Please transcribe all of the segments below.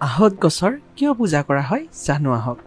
আহত গছৰ কিয় পূজা কৰা হয় জানো আহক।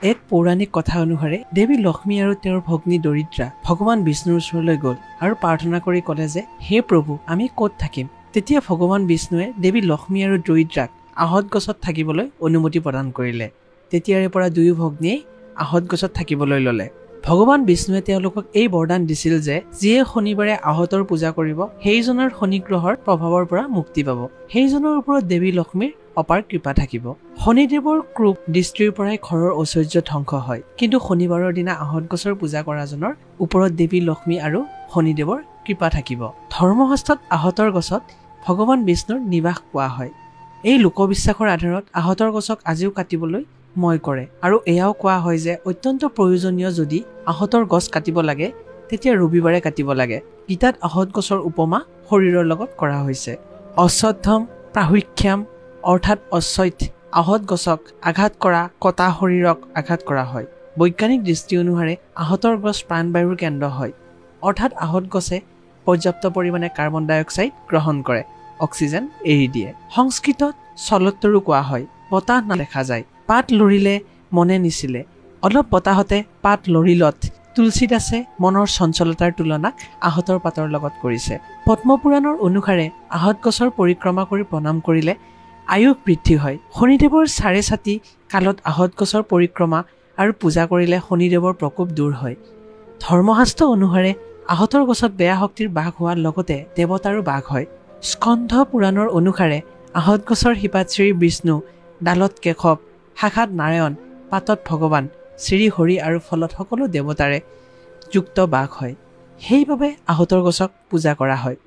এক পৌৰাণিক কথা অনুসাৰে দেৱী লক্ষ্মী আৰু তেওঁৰ ভগ্নী দৰিদ্ৰা ভগৱান বিষ্ণুৰ ওচৰলৈ গ'ল আৰু প্ৰাৰ্থনা কৰি ক'লে যে হে প্ৰভু, আমি ক'ত থাকিম? তেতিয়া ভগৱান বিষ্ণুৱে দেৱী লক্ষ্মী আৰু দৰিদ্ৰাক আহত গছত থাকিবলৈ অনুমতি প্ৰদান কৰিলে। তেতিয়াৰে পৰা দুয়ো ভগ্নীয়েই আহত গছত থাকিবলৈ ল'লে। ভগৱান বিষ্ণুৱে তেওঁলোকক এই বৰদান দিছিল যে যিয়ে শনিবাৰে আহতৰ পূজা কৰিব সেইজনৰ শনিগ্ৰহৰ প্ৰভাৱৰ পৰা মুক্তি পাব, সেইজনৰ ওপৰত দেৱী লক্ষ্মীৰ অপাৰ কৃপা থাকিব। শনিদেৱৰ ক্ৰূপ দৃষ্টিৰ পৰাই ঘৰৰ ঐশ্বৰ্য ধ্বংস হয়, কিন্তু শনিবাৰৰ দিনা আহত গছৰ পূজা কৰাজনৰ ওপৰত দেৱী লক্ষ্মী আৰু শনিদেৱৰ কৃপা থাকিব। ধৰ্মশাস্ত্ৰত আহতৰ গছত ভগৱান বিষ্ণুৰ নিবাস কোৱা হয়। এই লোকবিশ্বাসৰ আধাৰত আহতৰ গছক আজিও কাটিবলৈ ময় কৰে আৰু এয়াও কোৱা হয় যে অত্যন্ত প্ৰয়োজনীয় যদি আহতৰ গছ কাটিব লাগে তেতিয়া ৰবিবাৰে কাটিব লাগে। গীতাত আহত গছৰ উপমা শৰীৰৰ লগত কৰা হৈছে। অশ্বত্থম প্ৰাহুক্ষাম অৰ্থাৎ অশ্বত্থ আহত গছক আঘাত কৰা কটা শৰীৰক আঘাত কৰা হয়। বৈজ্ঞানিক দৃষ্টি অনুসাৰে আহতৰ গছ প্ৰাণবায়ুৰ কেন্দ্ৰ হয়, অৰ্থাৎ আহত গছে পৰ্যাপ্ত পৰিমাণে কাৰ্বন ডাই অক্সাইড গ্ৰহণ কৰে, অক্সিজেন এৰি দিয়ে। সংস্কৃতত চলত্তৰো কোৱা হয়। বতাহ নেদেখা যায়, পাত লৰিলে মনে নিছিলে, অলপ বতাহতে পাত লৰিলত তুলসীদাসে মনৰ চঞ্চলতাৰ তুলনাক আহতৰ পাতৰ লগত কৰিছে। পদ্মপুৰাণৰ অনুসাৰে আহত গছৰ পৰিক্ৰমা কৰি প্ৰণাম কৰিলে আয়ুস বৃদ্ধি হয়। শনিদেৱৰ 4.5 কালত আহত গছৰ পৰিক্ৰমা আৰু পূজা কৰিলে শনিদেৱৰ প্ৰকোপ দূৰ হয়। ধৰ্মশাস্ত্ৰ অনুসাৰে আহতৰ গছত বেয়া শক্তিৰ বাস হোৱাৰ লগতে দেৱতাৰো বাস হয়। স্কন্ধ পুৰাণৰ অনুসাৰে আহত গছৰ শিপাত শ্ৰী বিষ্ণু, ডালত কেশৱ, শাখাত নাৰায়ণ, পাতত ভগৱান শ্ৰী হৰি আৰু ফলত সকলো দেৱতাৰে যুক্ত বাস হয়। সেইবাবে আহতৰ গছক পূজা কৰা হয়।